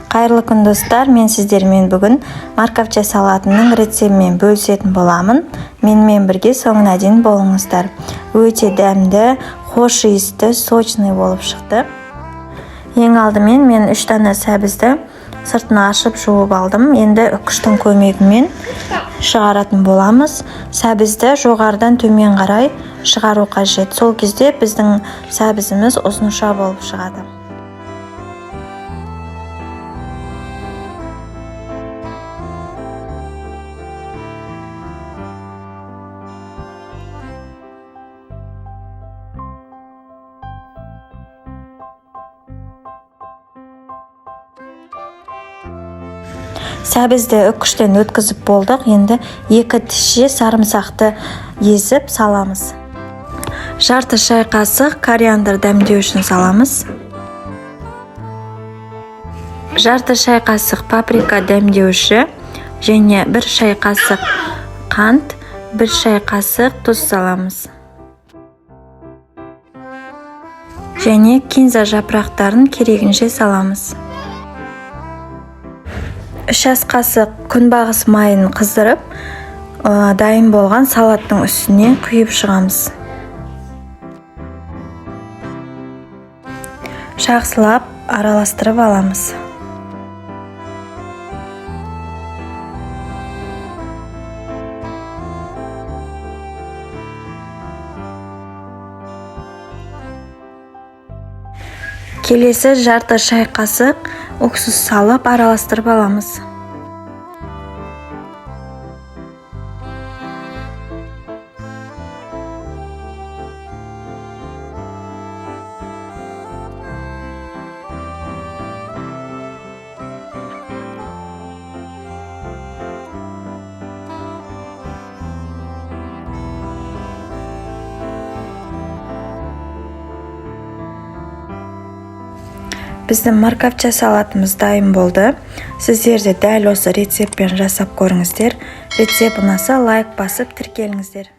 Қайырлы күн, достар! Мен сіздермен бүгін морковча салатының рецептімен бөлісетін боламын. Менімен бірге соңына дейін болыңыздар. Өте дәмді, хош иісті, сочный болып шықты. Ең алдымен мен 3 дана сәбізді сыртын ашып, жуып алдым. Енді үккіштің көмегімен шығаратын боламыз. Сәбізді жоғарыдан төмен қарай шығару қажет. Сол кезде біздің сәбізіміз ұзынша болып шығады. Сәбізді үккіштен өткізіп болдық. Енді 2 тісше сарымсақты езіп саламыз. Жарты шай қасық кориандр дәмдеу үшін саламыз. Жарты шай қасық паприка дәмдеуші және 1 шай қасық қант, 1 шай қасық тұз саламыз. Және кинза жапырақтарын керегінше саламыз. 3 ас қасық күнбағыс майын қыздырып, дайын болған салаттың үстіне құйып шығамыз. Жақсылап араластырып аламыз. Келесі жарты шай қасық уксус салып, араластырып аламыз. Біздің морковча салатымыз дайын болды. Сіздер де дәл осы рецептпен жасап көріңіздер. Рецепт ұнаса, лайк басып, тіркеліңіздер.